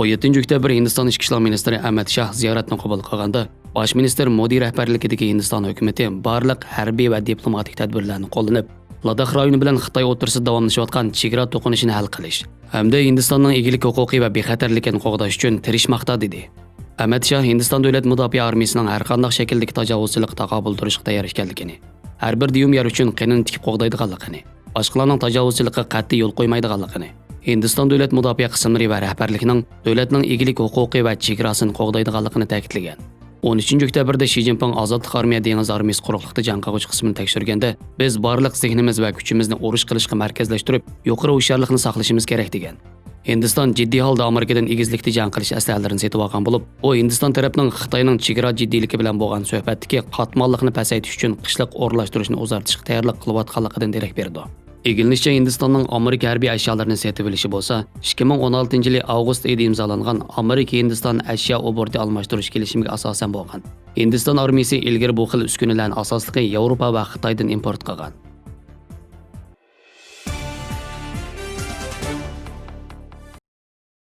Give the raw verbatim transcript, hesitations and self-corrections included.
ئون يەتتىنچى ئۆكتەبىر ھىندىستان ئىچكى ئىشلار مىنىستىرى ئەمىت شاھ زىيارەتنى قوبۇل قىلغاندا، باش مىنىستىر مودى رەھبەرلىكىدىكى ھىندىستان ھۆكۈمىتى بارلىق ھەربىي ۋە دىپلوماتىك تەدبىرلەرنى قوللىنىپ، لاداخ رايونى بىلەن خىتاي ئوتتۇرىسىدا داۋاملىشىۋاتقان چېگرا توقۇنۇشىنى ھەل قىلىش ھەمدە ھىندىستاننىڭ ئىگىلىك ھوقۇقى ۋە بىخەتەرلىكىنى قوغداش ئۈچۈن تىرىشماقتا، دېدى. ئەمەت شاھ ھىندىستان دۆلەت مۇداپىئە ئارمىيىسىنىڭ ھەرقانداق شەكىلدىكى تاجاۋۇزچىلىققا تاقابىل تۇرۇشقا تەييار ئىكەنلىكىنى، ھەر بىر دىيۇم يەر ئۈچۈن قېنىنى تىكىپ قوغدايدىغانلىقىنى، باشقىلارنىڭ تاجاۋۇزچىلىقىغا قەتئىي يول قويمايدىغانلىقىنى، ھىندىستان دۆلەت مۇداپىئە قىسىملىرى ۋە رەھبەرلىكىنىڭ دۆلەتنىڭ ئىگىلىك ھوقۇقى ۋە چېگراسىنى قوغدايدىغانلىقىنى تەكىتلىگەن. ئون ئۈچىنچى ئۆكتەبىردە شى جىنپىڭ ئازادلىق ئارمىيە دېڭىز ئارمىيىسى قۇرۇقلۇقتا جەڭ قىلغۇچى قىسمىنى تەكشۈرگەندە، بىز بارلىق زېھنىمىز ۋە كۈچىمىزنى ئۇرۇش قىلىشقا مەركەزلەشتۈرۈپ، يۇقىرى ھوشيارلىقنى ساقلىشىمىز كېرەك، دېگەن. ھىندىستان جىددىي ھالدا ئامېرىكىدىن ئېگىزلىكتە جەڭ قىلىش ئەسلىھەلىرىنى سېتىۋالغان بولۇپ، ئۇ ھىندىستان تەرەپنىڭ خىتاينىڭ چېگرا جىددىيلىكى بىلەن بولغان سۆھبەتتىكى قاتماللىقنى پەسەيتىش ئۈچۈن قىشلىق ئورۇنلاشتۇرۇشنى ئۇزارتىشقا تەييارلىق قىلىۋاتقانلىقىدىن دېرەك بېرىدۇ. ئىگىلىنىشىچە، ھىندىستاننىڭ ئامېرىكا ھەربىي ئەشيالىرىنى سېتىۋېلىشى بولسا ئىككى مىڭ ئون ئالتىنچى يىلى ئاۋغۇست ئېيىدا ئىمزالانغان ئامېرىكا ھىندىستان ئەشيا ئوبوروتى ئالماشتۇرۇش كېلىشىمىگە ئاساسەن بولغان. ھىندىستان ئارمىيىسى ئىلگىرى بۇ خىل ئۈسكۈنىلەرنى ئاساسلىقى ياۋروپا ۋە خىتايدىن ئىمپورت قىلغان.